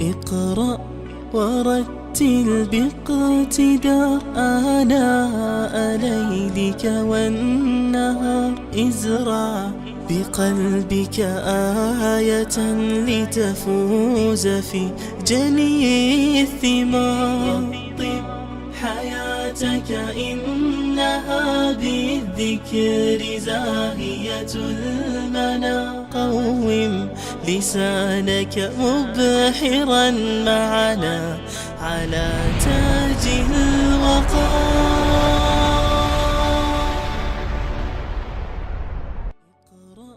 اقرأ ورتل باقتدار آناء ليلك والنهار، ازرع بقلبك آية لتفوز في جني الثمار. طب حياتك إنها بالذكر زاهية المنى، قوم لسانك مبحرا معنا على تاج الوقار. اقرأ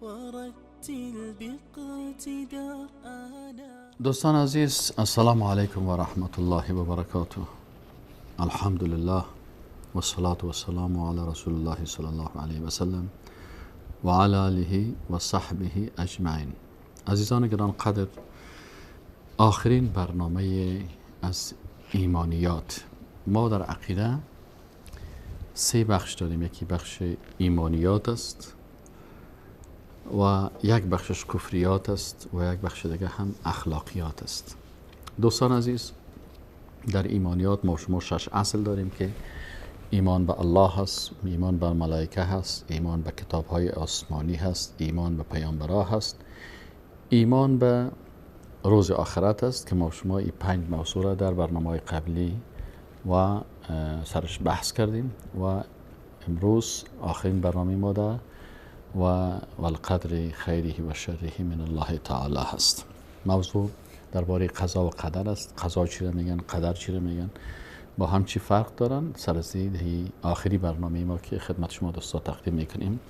ورتل باقتدار آناء. دوستان عزیز، السلام علیکم و رحمت الله و برکاته. الحمدلله و الصلاة و السلام علی رسول الله صلی الله علیه و سلم و علی آله و صحبه اجمعین. عزیزان گران قدر، آخرین برنامه از ایمانیات. ما در عقیده سه بخش داریم. یکی بخش ایمانیات است و یک بخشش کفریات است و یک بخش دیگه هم اخلاقیات است. دوستان عزیز، در ایمانیات ما شما 6 اصل داریم که ایمان به الله هست، ایمان به ملائکه هست، ایمان به کتاب‌های آسمانی هست، ایمان به پیامبرا هست، ایمان به روز آخرت است که ما شما این 5 موضوع را در برنامه‌های قبلی و سرش بحث کردیم و امروز آخرین برنامه ما در و والقدر خیره و شره من الله تعالی هست. موضوع درباره قضا و قدر است. قضا چی را میگن، قدر چی را میگن، با هم چی فرق دارن. سر از آخری برنامه ما که خدمت شما دوستا تقدیم میکنیم،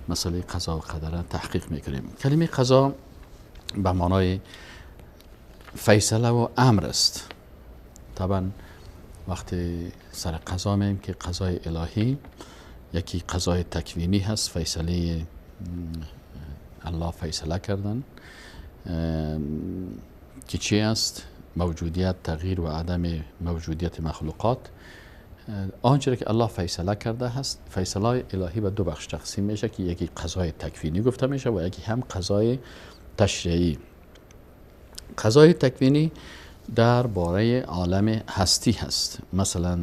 مسئله قضا و قدر را تحقیق میکنیم. کلمه قضا به معنای فیصله و امر است. طبعا وقتی سر قضا میم که قضای الهی، یکی قضای تکوینی هست، فیصله الله فیصله کردن که چی است؟ موجودیت، تغییر و عدم موجودیت مخلوقات. آنچه که الله فیصله کرده هست، فیصله الهی به 2 بخش تقسیم میشه که یکی قضای تکوینی گفته میشه و یکی هم قضای تشریعی. قضای تکوینی درباره عالم هستی هست، مثلا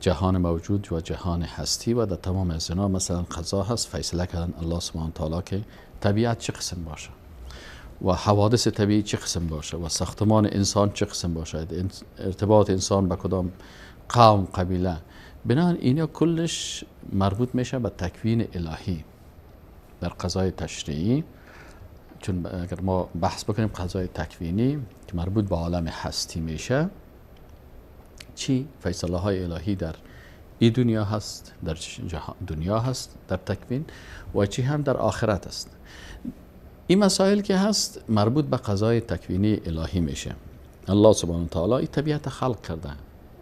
جهان موجود و جهان هستی و در تمام از اینا مثلا قضا هست، فیصله کردن الله سبحانه تعالی که طبیعت چه قسم باشه و حوادث طبیعی چه قسم باشه و ساختمان انسان چه قسم باشه، ارتباط انسان با کدام قوم قبیله. بنابراین اینا کلش مربوط میشه به تکوین الهی. در قضای تشریعی، چون اگر ما بحث بکنیم قضای تکوینی که مربوط به عالم هستی میشه، چی فیصله های الهی در این دنیا هست، در دنیا هست در تکوین، و چی هم در آخرت است. این مسائل که هست مربوط به قضای تکوینی الهی میشه. الله سبحانه و تعالی این طبیعت خلق کرده،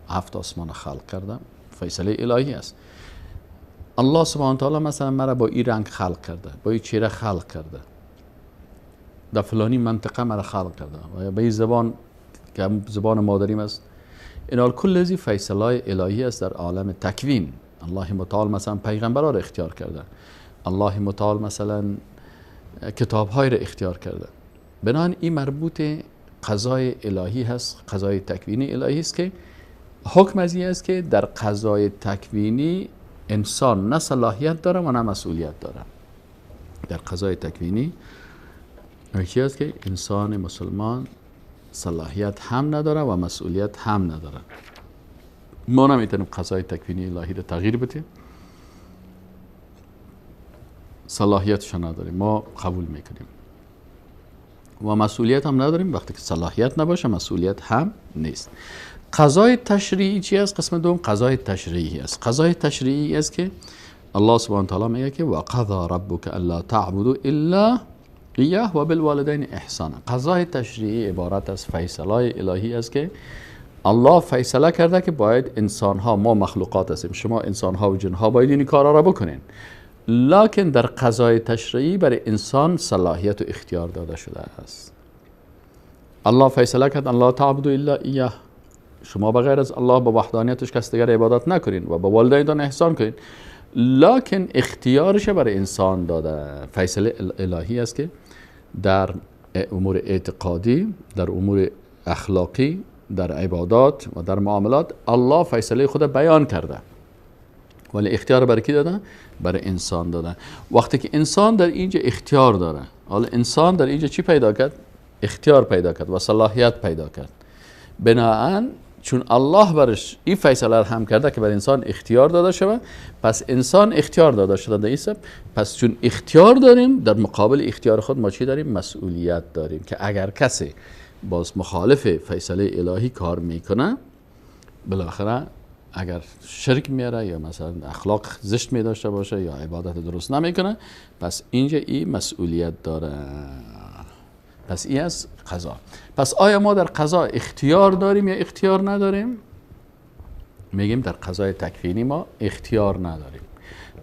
7 آسمان خلق کرده، فیصله الهی است. الله سبحانه و تعالی مثلا مرا با این رنگ خلق کرده، با این چهره خلق کرده، در فلانی منطقه مرا خلق کرده و به این زبان که زبان مادریم است. اینال کل از فیصله الهی است در عالم تکوین. الله متعال مثلا پیغمبرا را اختیار کرده، الله متعال مثلا کتاب‌های را اختیار کرده. بنابراین این مربوط قضای الهی هست، قضای تکوینی الهی است که حکم از این است که در قضای تکوینی انسان نه صلاحیت داره و نه مسئولیت داره. در قضای تکوینی یکی است که انسان مسلمان صلاحیت هم نداره و مسئولیت هم نداره. ما نمیتونیم قضای تکوینی الهی را تغییر بدیم، صلاحیتش نداریم، ما قبول میکنیم و مسئولیت هم نداریم. وقتی که صلاحیت نباشه مسئولیت هم نیست. قضای تشریعی چی است؟ قسم دوم قضای تشریعی است. قضای تشریعی است که الله سبحانه و تعالی میگه که و قضا ربک الا تعبدوا الا ایاه و بالوالدین احسانا. قضای تشریعی عبارت از فیصله الهی است که الله فیصله کرده که باید انسان ها، ما مخلوقات هستیم، شما انسان ها و جن ها باید این کارا را بکنین، لکن در قضای تشریعی برای انسان صلاحیت و اختیار داده شده است. الله فیصله کرد الله تعبدوا الا ایاه، شما بغیر از الله با وحدانیتش کس دیگر عبادت نکنین و با والدینتان احسان کنین، لکن اختیارش برای انسان داده. فیصله الهی است که در امور اعتقادی، در امور اخلاقی، در عبادات و در معاملات الله فیصله خود بیان کرده، ولی اختیار برای کی داده؟ برای انسان داده. وقتی که انسان در اینجا اختیار داره، حالا انسان در اینجا چی پیدا کرد؟ اختیار پیدا کرد و صلاحیت پیدا کرد. بناهن چون الله برش این فیصله هم کرده که بر انسان اختیار داده شود، پس انسان اختیار داده شده در این سب. پس چون اختیار داریم، در مقابل اختیار خود ما چی داریم؟ مسئولیت داریم که اگر کسی باز مخالف فیصله الهی کار میکنه، بالاخره اگر شرک میاره یا مثلا اخلاق زشت می داشته باشه یا عبادت درست نمیکنه، پس اینجا این مسئولیت داره. پس این از قضا. پس آیا ما در قضا اختیار داریم یا اختیار نداریم؟ میگیم در قضای تکوینی ما اختیار نداریم،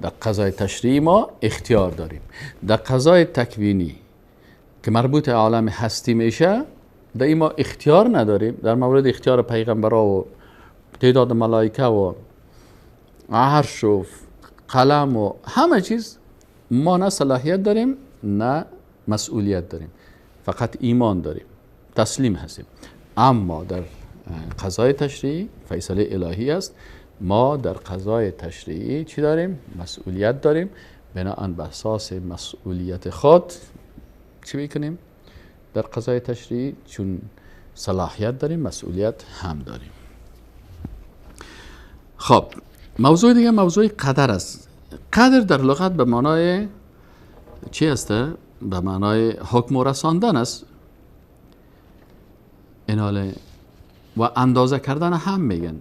در قضای تشریعی ما اختیار داریم. در قضای تکوینی که مربوط عالم هستی میشه، در این ما اختیار نداریم. در مورد اختیار پیغمبرا و تعداد ملائکه و عرش و قلم و همه چیز ما نه صلاحیت داریم نه مسئولیت داریم، فقط ایمان داریم، تسلیم هستیم. اما در قضای تشریعی فیصله الهی است، ما در قضای تشریعی چی داریم؟ مسئولیت داریم. بناهن به اساس مسئولیت خود چی میکنیم؟ در قضای تشریعی چون صلاحیت داریم، مسئولیت هم داریم. خب موضوع دیگه موضوع قدر است. قدر در لغت به معنای چی است؟ به معنای حکم و رساندن است. ایناله و اندازه کردن هم میگن.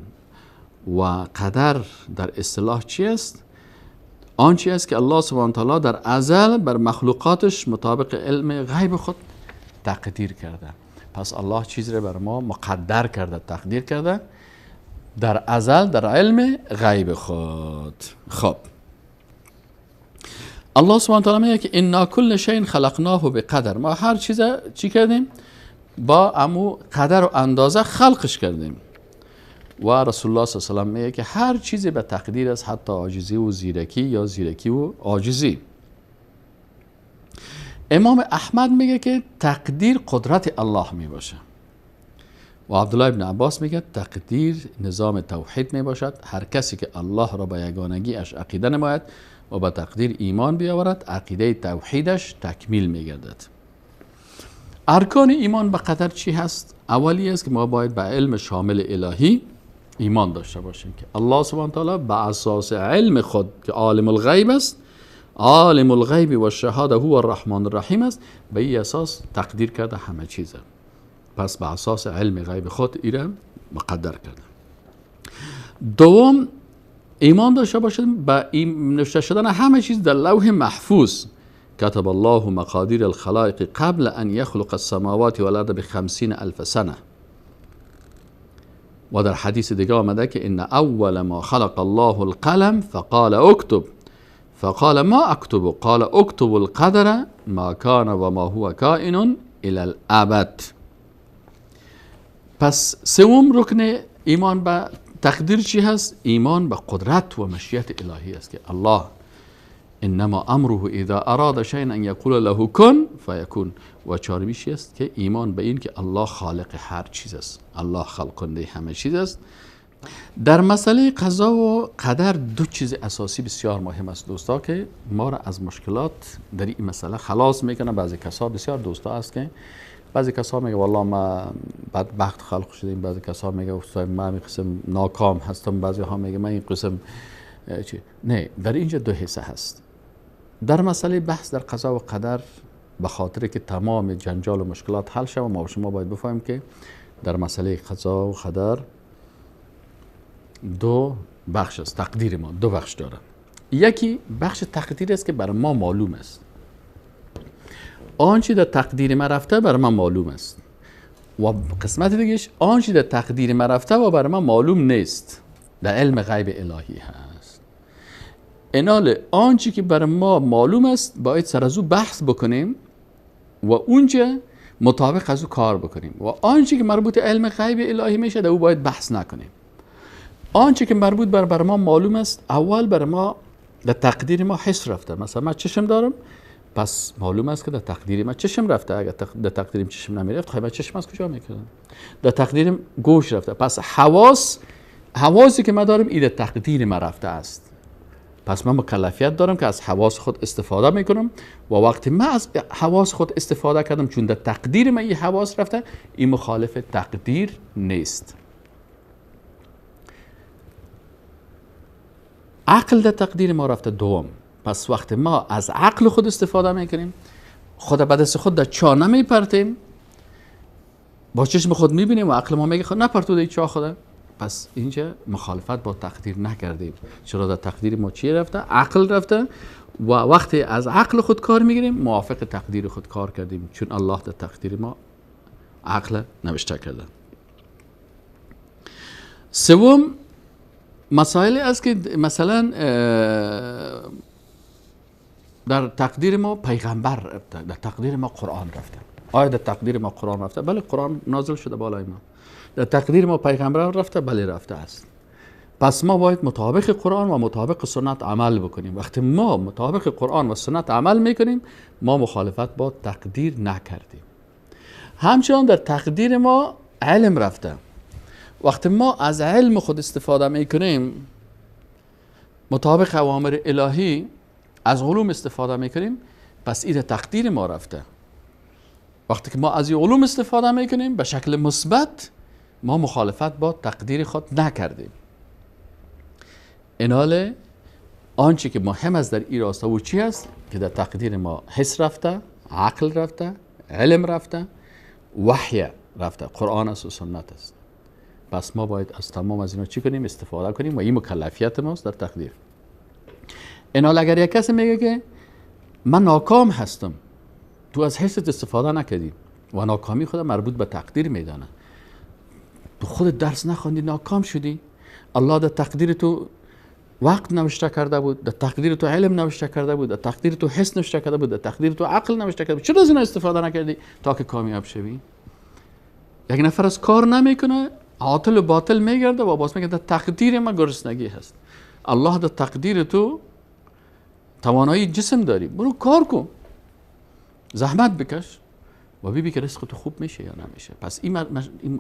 و قدر در اصطلاح چی است؟ آنچه است که الله سبحانه تعالی در ازل بر مخلوقاتش مطابق علم غیب خود تقدیر کرده. پس الله چیز را بر ما مقدر کرده، تقدیر کرده در ازل، در علم غیب خود. خب الله سبحانه تعالی میگه که انا کل شیء خلقناه بقدر. ما هر چیز چی کردیم؟ با امو قدر و اندازه خلقش کردیم. و رسول الله صلی الله علیه و سلم میگه که هر چیزی به تقدیر است، حتی عاجزی و زیرکی یا زیرکی و عاجزی. امام احمد میگه که تقدیر قدرت الله میباشه. و عبدالله ابن عباس میگه تقدیر نظام توحید میباشد. هر کسی که الله را به یگانگی اش عقیده نماید و به تقدیر ایمان بیاورد، عقیده توحیدش تکمیل میگردد. ارکان ایمان به قدر چی هست؟ اولی است که ما باید به علم شامل الهی ایمان داشته باشیم که الله سبحانه تعالی به اساس علم خود که عالم الغیب است، عالم الغیب و الشهاده هو الرحمن الرحیم است، به این اساس تقدیر کرده همه چیزه. پس به اساس علم غیب خود ایره مقدر کرده. دوم، ایمان داشته باشیم به نوشته شدن همه چیز در لوح محفوظ. كتب الله مقادير الخلائق قبل أن يخلق السماوات والأرض ب50,000 سنة. و در حدیث دیگه آمده که إن أول ما خلق الله القلم فقال اكتب فقال ما أكتب قال اكتب القدر ما كان وما هو كائن إلى الأبد. پس سوم رکن ایمان به تقدیر چی هست؟ ایمان به قدرت و مشیت الهی است که الله انما امره اذا اراد شيئا ان يقول له كن فيكون. و چهارمیش است که ایمان به این که الله خالق هر چیز است، الله خلق کننده همه چیز است. در مسئله قضا و قدر دو چیز اساسی بسیار مهم است دوستا که ما را از مشکلات در این مسئله خلاص میکنه. بعضی کسا بسیار دوستا است که بعضی کسا میگه والله ما بدبخت خلق شدیم، بعضی کسا میگه استاد من این قسم ناکام هستم، بعضی ها میگه من این قسم چی. نه، در اینجا دو حصه هست. در مسئله بحث در قضا و قدر به خاطر که تمام جنجال و مشکلات حل شود، ما و شما باید بفهمیم که در مسئله قضا و قدر دو بخش است. تقدیر ما دو بخش داره. یکی بخش تقدیر است که بر ما معلوم است، آنچه در تقدیر ما رفته بر ما معلوم است، و قسمت دیگهش آنچه در تقدیر ما رفته و بر ما معلوم نیست، در علم غیب الهی هست. اینال آنچه که بر ما معلوم است باید سر از او بحث بکنیم و اونجا مطابق از او کار بکنیم، و آنچه که مربوط علم غیب الهی میشه در او باید بحث نکنیم. آنچه که مربوط بر ما معلوم است، اول بر ما در تقدیر ما حس رفته. مثلا من چشم دارم، پس معلوم است که در تقدیر من چشم رفته. اگر در تقدیرم چشم نمیرفت، خب من چشم از کجا میکردم؟ در تقدیرم گوش رفته. پس حواسی که من دارم این در تقدیر من رفته است. پس من مکلفیت دارم که از حواس خود استفاده میکنم و وقتی من از حواس خود استفاده کردم، چون در تقدیر من این حواس رفته، این مخالف تقدیر نیست. عقل در تقدیر ما رفته دوم. پس وقتی ما از عقل خود استفاده میکنیم، خود به دست خود در چا نمیپرتیم، با چشم خود میبینیم و عقل ما میگه خود نپرتو در چا خود. پس اینجا مخالفت با تقدیر نکردیم. چرا در تقدیر ما چی رفته؟ عقل رفته و وقتی از عقل خود کار میگیریم، موافق تقدیر خود کار کردیم، چون الله در تقدیر ما عقل نوشته کرده. سوم مسائلی است که مثلا در تقدیر ما پیغمبر رفته، در تقدیر ما قرآن رفته. آیا در تقدیر ما قرآن رفته؟ بله، قرآن نازل شده بالای ما. در تقدیر ما پیغمبر رفته؟ بله رفته است. پس ما باید مطابق قرآن و مطابق سنت عمل بکنیم. وقتی ما مطابق قرآن و سنت عمل میکنیم، ما مخالفت با تقدیر نکردیم. همچنان در تقدیر ما علم رفته. وقتی ما از علم خود استفاده میکنیم، مطابق اوامر الهی از علوم استفاده میکنیم، پس این تقدیر ما رفته. وقتی که ما از این علوم استفاده میکنیم به شکل مثبت، ما مخالفت با تقدیر خود نکردیم. اینال آنچه که مهم است در این راستا و چی است که در تقدیر ما حس رفته، عقل رفته، علم رفته، وحی رفته، قرآن است و سنت است. پس ما باید از تمام از اینا چی کنیم؟ استفاده کنیم و این مکلفیت ماست در تقدیر. اینال اگر یک کسی میگه که من ناکام هستم، تو از حست استفاده نکردی و ناکامی خود مربوط به تقدیر میدانه، تو خود درس نخوندی ناکام شدی، الله در تقدیر تو وقت نوشته کرده بود، در تقدیر تو علم نوشته کرده بود، در تقدیر تو حس نوشته کرده بود، در تقدیر تو عقل نوشته کرده بود، چرا از اینا استفاده نکردی تا که کامیاب شوی؟ یک نفر از کار نمیکنه، عاطل و باطل میگرده و باز میگه در تقدیر من گرسنگی هست. الله در تقدیر تو توانایی جسم داری، برو کار کن، زحمت بکش و ببین که رزق تو خوب میشه یا نمیشه. پس این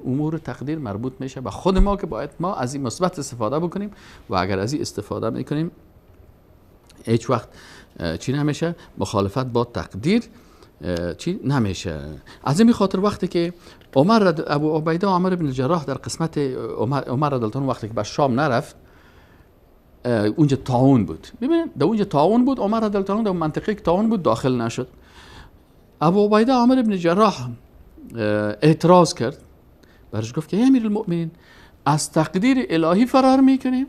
امور تقدیر مربوط میشه به خود ما که باید ما از این مثبت استفاده بکنیم و اگر از این استفاده میکنیم هیچ وقت چی نمیشه، مخالفت با تقدیر چی نمیشه. از این خاطر وقتی که عمر ابو عبیده عمر بن الجراح در قسمت عمر رضی الله عنه وقتی که به شام نرفت، اونجا طاعون بود. ببینید در اونجا طاعون بود، عمر رضی الله عنه در منطقه که طاعون بود داخل نشد. ابو عبیده عامر بن جراح اعتراض کرد، برش گفت که امیر المؤمنین از تقدیر الهی فرار میکنیم؟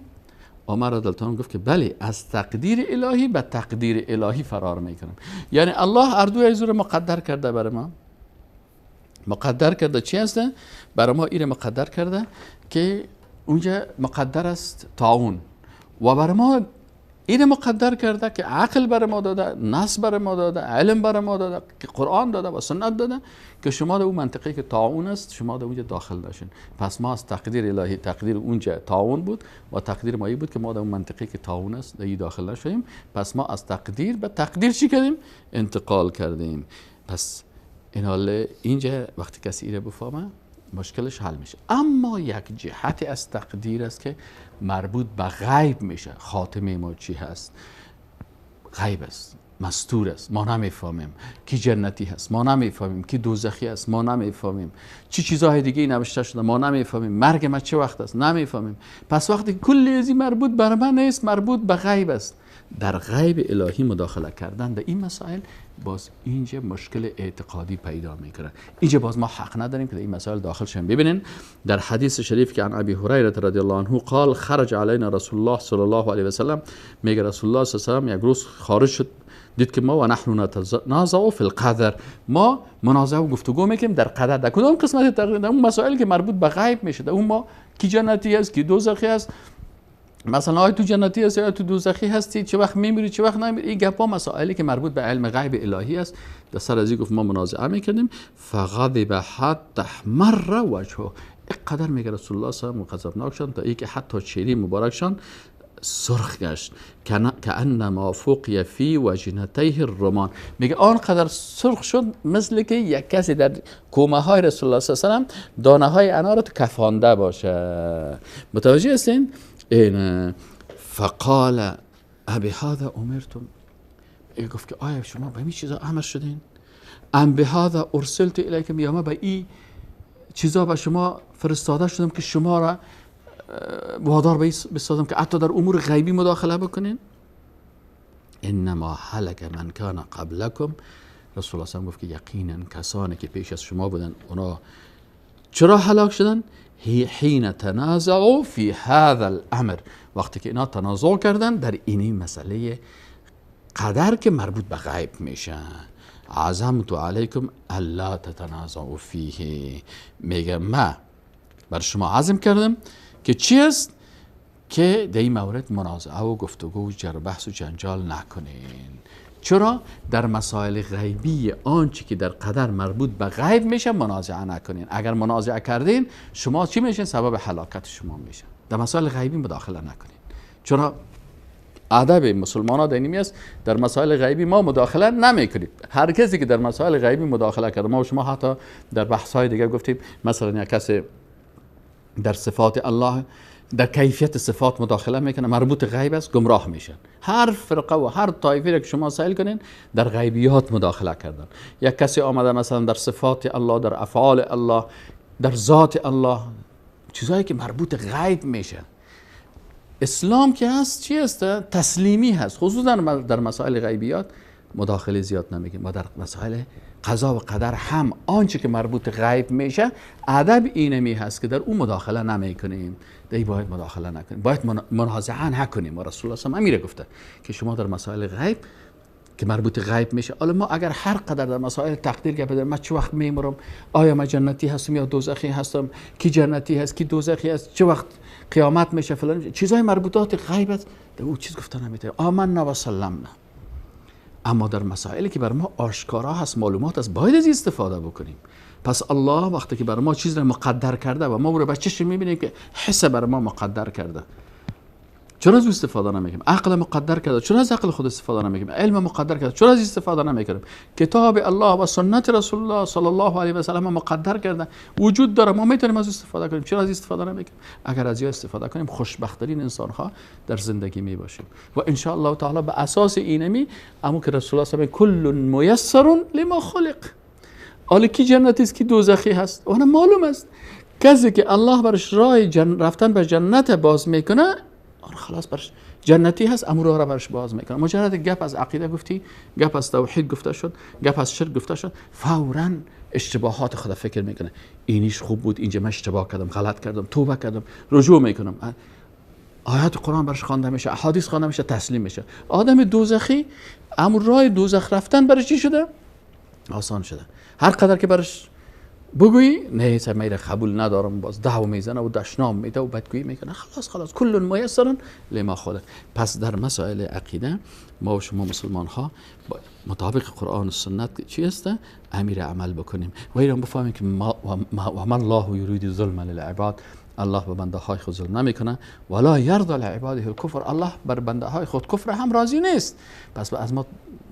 عمر رضی الله عنه گفت که بله، از تقدیر الهی به تقدیر الهی فرار میکنم. یعنی الله هر دوی از مقدر کرده برای ما، مقدر کرده چی هست؟ برای ما این مقدر کرده که اونجا مقدر است طاعون، و برای ما این مقدر کرده که عقل بر ما داده، نص بر ما داده، علم بر ما داده، که قرآن داده و سنت داده که شما در اون منطقه که طاعون است شما در اونجا داخل نشین. پس ما از تقدیر الهی، تقدیر اونجا طاعون بود و تقدیر ما بود که ما در اون منطقه که طاعون است در داخل نشیم. پس ما از تقدیر به تقدیر چی کردیم؟ انتقال کردیم. پس این حال اینجا وقتی کسی ایره بفهمه مشکلش حل میشه. اما یک جهت از تقدیر است که مربوط به غیب میشه. خاتمه ما چی هست؟ غیب است، مستور است، ما نمیفهمیم کی جنتی هست، ما نمیفهمیم کی دوزخی است، ما نمیفهمیم چی چیزهای دیگه نوشته شده، ما نمیفهمیم مرگ ما چه وقت است، نمیفهمیم. پس وقتی کلی از این مربوط بر من نیست، مربوط به غیب است، در غیب الهی مداخله کردن در این مسائل باز اینجا مشکل اعتقادی پیدا میکنه. اینجا باز ما حق نداریم که در این مسائل داخل شیم. ببینین در حدیث شریف که عن ابی هریره رضی الله عنه قال خرج علینا رسول الله صلی الله علیه و سلم، میگه رسول الله صلی الله علیه و سلم یک روز خارج شد، دید که ما و نحن نتنازع فی القدر، ما منازعه و گفتگو میکنیم در قدر، در کدام قسمت تقدیر، در اون مسائل که مربوط به غیب میشه، در اون ما کی جنتی است کی دوزخی است، مثلا آیا تو جنتی هستی یا تو دوزخی هستی، چه وقت میمیری چه وقت نمیمیری، این گپا مسائلی که مربوط به علم غیب الهی است. در سر از این گفت ما منازعه میکردیم، فغضب حتی احمر وجهه، اینقدر میگه رسول الله صلی الله علیه و غضبناک شدن تا اینکه حتی چهره مبارکشان سرخ گشت، کأنما فوقی فی وجنتیه الرمان. میگه آنقدر سرخ شد مثل که یک کسی در کومه های رسول الله صلی الله علیه و سلم دانه های انار رو کفانده باشه. متوجه هستین؟ این فقال ابهذا امرتم، گفت که آیا شما به این چیزا امر شدین؟ ام بهذا ارسلت الیکم، یا ما به این چیزا به شما فرستاده شدم که شما را وادار بسازم که حتی در امور غیبی مداخله بکنین؟ انما هلک من کان قبلکم. رسول الله گفت که یقینا کسانی که پیش از شما بودن اونا چرا هلاک شدن؟ حین تنازعوا فی هذا الامر، وقتی که اینا تنازع کردن در این مسئله قدر که مربوط به غیب میشه. عزمت علیکم الا تتنازعوا فیه، میگه ما بر شما عزم کردم که چی است؟ که در این مورد منازعه و گفتگو و جر بحث و جنجال نکنین. چرا؟ در مسائل غیبی آنچه که در قدر مربوط به غیب میشه منازعه نکنین. اگر منازعه کردین شما چی میشین؟ سبب هلاکت شما میشه. در مسائل غیبی مداخله نکنین. چرا؟ ادب مسلمان ها در است در مسائل غیبی ما مداخله نمیکنیم. هر کسی که در مسائل غیبی مداخله کرده، ما و شما حتی در بحث های دیگه گفتیم، مثلا یک کسی در صفات الله، در کیفیت صفات مداخله میکنه، مربوط غیب است، گمراه میشن. هر فرقه و هر طایفه که شما سائل کنین در غیبیات مداخله کردن. یک کسی آمده مثلا در صفات الله، در افعال الله، در ذات الله، چیزهایی که مربوط غیب میشه. اسلام که هست چی هست؟ تسلیمی هست. خصوصا در مسائل غیبیات مداخله زیاد نمیکنیم. ما در مسائل قضا و قدر هم آنچه که مربوط غیب میشه ادب اینمی هست که در اون مداخله نمیکنیم. دی باید مداخله نکنیم، باید منازعه نکنیم. و رسول الله صلی الله علیه و گفته که شما در مسائل غیب که مربوط غیب میشه، حالا ما اگر هر قدر در مسائل تقدیر گپ بزنیم، من چه وقت میمرم، آیا من جنتی هستم یا دوزخی هستم، کی جنتی هست کی دوزخی هست، چه وقت قیامت میشه، فلان چیزای مربوطات غیب است، در اون چیز گفته نمیتونه. آمنا و سلمنا. اما در مسائلی که بر ما آشکارا هست، معلومات هست، باید از استفاده بکنیم. پس الله وقتی که بر ما چیز را مقدر کرده و ما او را به چشم میبینیم که حس بر ما مقدر کرده، چرا از او استفاده نمیکنیم؟ عقل مقدر کرده، چرا از عقل خود استفاده نمیکنیم؟ علم مقدر کرده، چرا از استفاده نمیکنیم؟ کتاب الله و سنت رسول الله صلی الله علیه و سلم مقدر کرده، وجود داره، ما میتونیم از استفاده کنیم، چرا از استفاده نمیکنیم؟ اگر از استفاده کنیم خوشبخت‌ترین انسان ها در زندگی میباشیم. و ان شاء الله تعالی به اساس اینمی امو که رسول الله صلی الله علیه و کل میسر لما خلق. حالا کی جنتی است کی دوزخی هست اون معلوم است. کسی که الله برش راه رفتن به جنت باز میکنه، آن خلاص برش جنتی هست، امر را برش باز میکنه. مجرد گپ از عقیده گفتی، گپ از توحید گفته شد، گپ از شرک گفته شد، فورا اشتباهات خود فکر میکنه. اینیش خوب بود، اینجا من اشتباه کردم، غلط کردم، توبه کردم، رجوع میکنم. آیات قرآن برش خوانده میشه، احادیث خوانده میشه، تسلیم میشه. آدم دوزخی امر راه دوزخ رفتن برش چی شده؟ آسان شده. هر قدر که برش بگویی نه من قبول ندارم، باز دعوا میزنه و دشنام میده و بدگویی میکنه. خلاص خلاص، کل میسر لما خلق. پس در مسائل عقیده ما و شما مسلمان ها مطابق قرآن و سنت چی است؟ امیر عمل بکنیم و ایران بفهمیم که ما و ما الله یرید ظلم للعباد، الله به بنده های خود ظلم نمیکنه، ولا یرضی لعباده الکفر، الله بر بنده های خود کفر هم راضی نیست. پس از ما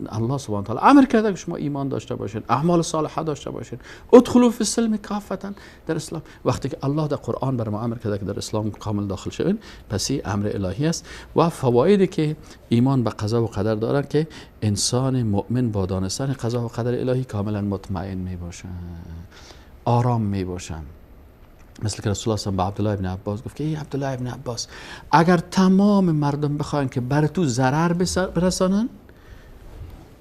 الله سبحانه و تعالی امر کرده که شما ایمان داشته باشین، اعمال صالحه داشته باشین، ادخلوا فی السلم کافة در اسلام. وقتی که الله در قرآن بر ما امر کرده که در اسلام کامل داخل شوین، پس این امر الهی است. و فوایدی که ایمان به قضا و قدر داره که انسان مؤمن با دانستن قضا و قدر الهی کاملا مطمئن می باشه، آرام می باشه. مثل که رسول الله صلی الله علیه و به عبدالله ابن عباس گفت که ای عبدالله ابن عباس، اگر تمام مردم بخواین که بر تو ضرر برسانن،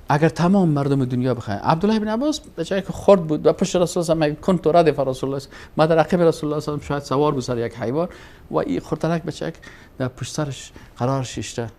اگر تمام مردم دنیا بخواین، عبدالله ابن عباس به جایی که خرد بود و پشت رسول الله صلی الله علیه و کنت ردف رسول الله، ما در عقب رسول الله صلی الله علیه و شاید سوار بود سر یک حیوان و این خردترک بچک در پشت سرش قرار شیشته.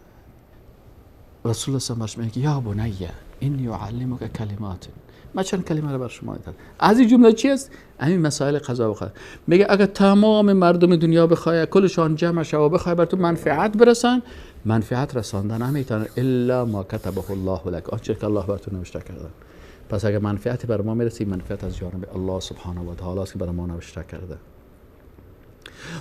رسول الله صلی الله علیه و میگه یا بنی انی اعلمک کلمات، ما چند کلمه رو بر شما میدم. از این جمله چی است؟ همین مسائل قضا و قدر. میگه اگر تمام مردم دنیا بخوای کلشان جمع شوه و بخوای بر تو منفعت برسن، منفعت رساندن نمیتونه الا ما کتبه الله لک، آنچه که الله بر تو نوشته کرده. پس اگر منفعت بر ما میرسه، منفعت از جانب الله سبحانه و تعالی است که بر ما نوشته کرده.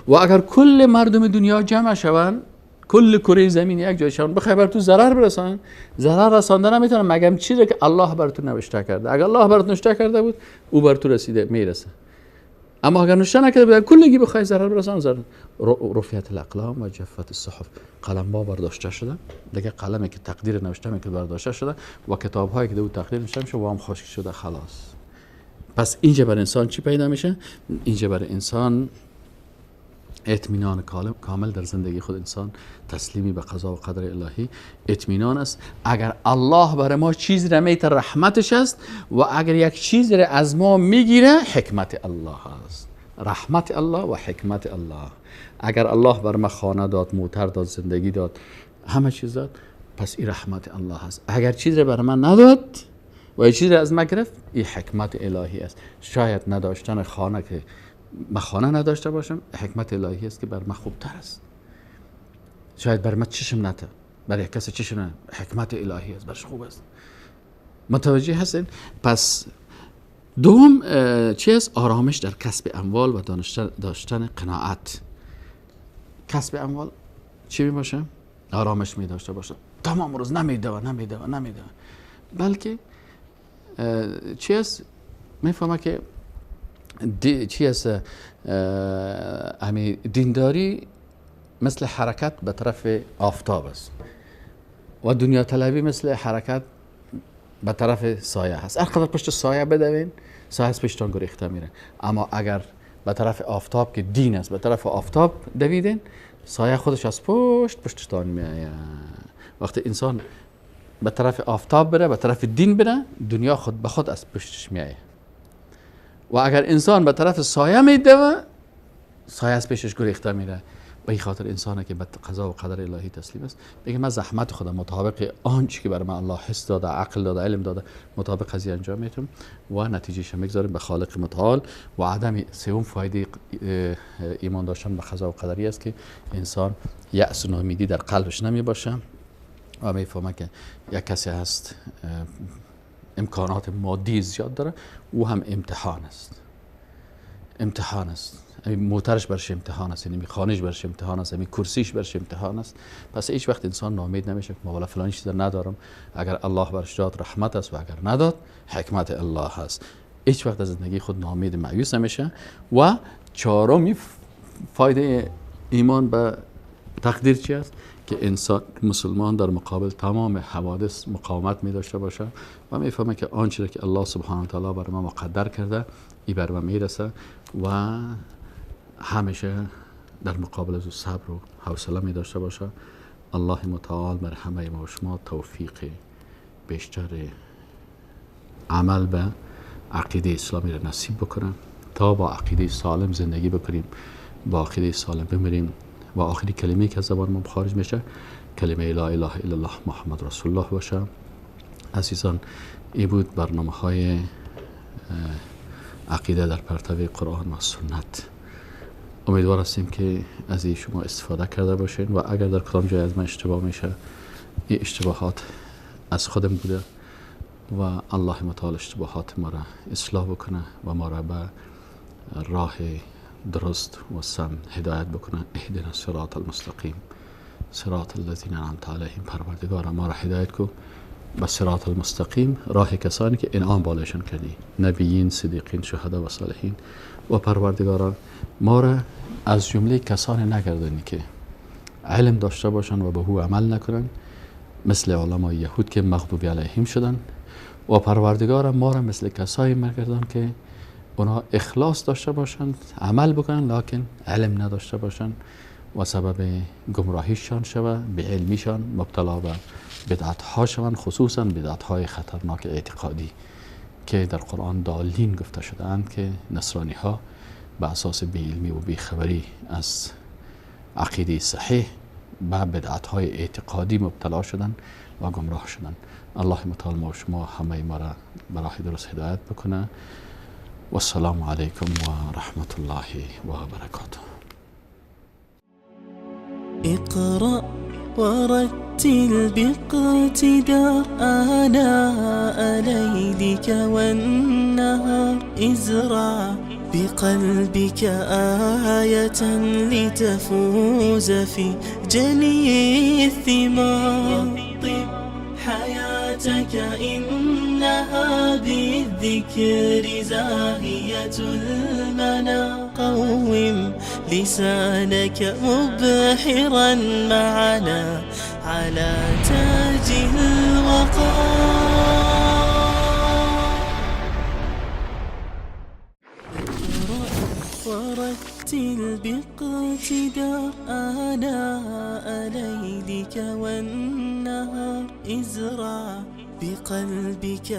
و اگر کل مردم دنیا جمع شوند، کل کره زمین یک جای شون بخوای بر تو ضرر برسن، ضرر رسانده نمیتونن مگم چیزی که الله بر تو نوشته کرده. اگر الله بر تو نوشته کرده بود او بر تو رسیده میرسه، اما اگر نوشته نکرده بود کلگی بخوای ضرر برسن ضرر. رفعت الاقلام و جفت الصحف، قلم ها برداشته شده دیگه، قلمی که تقدیر نوشته میکرد برداشته شده و کتاب هایی که دو تقدیر نوشته میشه و هم خشک شده خلاص. پس اینجا بر انسان چی پیدا میشه؟ اینجا بر انسان اطمینان کامل در زندگی خود انسان، تسلیمی به قضا و قدر الهی، اطمینان است. اگر الله بر ما چیز را میته رحمتش است، و اگر یک چیز را از ما میگیره حکمت الله است. رحمت الله و حکمت الله. اگر الله بر ما خانه داد، موتر داد، زندگی داد، همه چیز داد، پس این رحمت الله است. اگر چیز را بر من نداد و چیز را از ما گرفت، این حکمت الهی است. شاید نداشتن خانه که من خانه نداشته باشم حکمت الهی است که بر من خوبتر است. شاید بر من چشم نته، برای یک کسی چشم نه، حکمت الهی است، برش خوب است. متوجه هستین؟ پس دوم چی است؟ آرامش در کسب اموال و داشتن قناعت. کسب اموال چی می باشه؟ آرامش می داشته باشه، تمام روز نمیده و نمیده و نمیده، بلکه چی است؟ میفهمه که چی است؟ دینداری مثل حرکت به طرف آفتاب است و دنیا طلبی مثل حرکت به طرف سایه هست. هر قدر پشت سایه بدوین، سایه از پشتان گریخته میره. اما اگر به طرف آفتاب که دین است، به طرف آفتاب دویدین، سایه خودش از پشت پشتتان میآید. وقتی انسان به طرف آفتاب بره، به طرف دین بره، دنیا خود به خود از پشتش میآید. و اگر انسان به طرف سایه میدوه، سایه از پیشش گریخته میره. به این خاطر انسانه که به قضا و قدر الهی تسلیم است، بگه من زحمت خودم مطابق آنچه که برای من الله حس داده، عقل داده، علم داده، مطابق قضیه انجام میتم و نتیجهش میگذاریم به خالق متعال. و عدم سوم فایده ایمان داشتن به قضا و قدری است که انسان یأس و ناامیدی در قلبش نمی باشه و میفهمه که یک کسی هست امکانات مادی زیاد داره، او هم امتحان است، امتحان است. موترش برش امتحان است، یعنی خانهش برش امتحان است، یعنی کرسیش برش امتحان است. پس هیچ وقت انسان ناامید نمیشه که ما والا فلان چیز ندارم، اگر الله برش داد رحمت است و اگر نداد حکمت الله است. هیچ وقت از زندگی خود ناامید مایوس نمیشه. و چهارم فایده ایمان به تقدیر چی است؟ که انسان مسلمان در مقابل تمام حوادث مقاومت می داشته باشه و میفهمه که آنچه که الله سبحانه و تعالی بر ما مقدر کرده ای بر ما میرسه و همیشه در مقابل از او صبر و حوصله می داشته باشه. الله متعال بر همه ما و شما توفیق بیشتر عمل به عقیده اسلامی را نصیب بکنه تا با عقیده سالم زندگی بکنیم، با عقیده سالم بمیریم و آخری کلمه که از زبان ما خارج میشه کلمه لا اله الا الله محمد رسول الله باشه. عزیزان، ای بود برنامه های عقیده در پرتو قرآن و سنت. امیدوار هستیم که از این شما استفاده کرده باشین و اگر در کدام جای از من اشتباه میشه، این اشتباهات از خودم بوده و الله متعال اشتباهات ما را اصلاح بکنه و ما را به راه درست و سم هدایت بکنه. اهدنا صراط المستقیم صراط الذین انعمت علیهم. پروردگار ما را هدایت کو به صراط المستقیم، راه کسانی که انعام بالایشان کردی، نبیین، صدیقین، شهدا و صالحین. و پروردگارا ما را از جمله کسانی نگردانی که علم داشته باشند و به او عمل نکنند، مثل علمای یهود که مغضوب علیهم شدن. و پروردگارا ما را مثل کسایی مگردان که اونا اخلاص داشته باشند، عمل بکنن، لکن علم نداشته باشند و سبب گمراهیشان شوه، به علمیشان مبتلا به بدعت ها شوند، خصوصا بدعت های خطرناک اعتقادی که در قرآن دالین گفته شدهاند که نصرانی ها به اساس بی علمی و بی خبری از عقیده صحیح به بدعت های اعتقادی مبتلا شدند و گمراه شدند. الله متعال ما و شما همه ما را به راه درست هدایت بکنه. والسلام علیکم و رحمت الله و برکاته. اقرأ ورتل باقتدار آناء ليلك والنهار، ازرع بقلبك آية لتفوز في جني الثمار. طب حياتك إنها بالذكر زاهية المنى. قوم لسانك مبحرا معنا على تاج الوقار. ورتل باقتدار آناء ليلك والنهار. ازرع بقلبك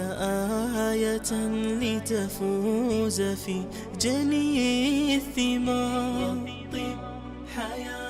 آية لتفوز في جني الثمار. طب حياتك.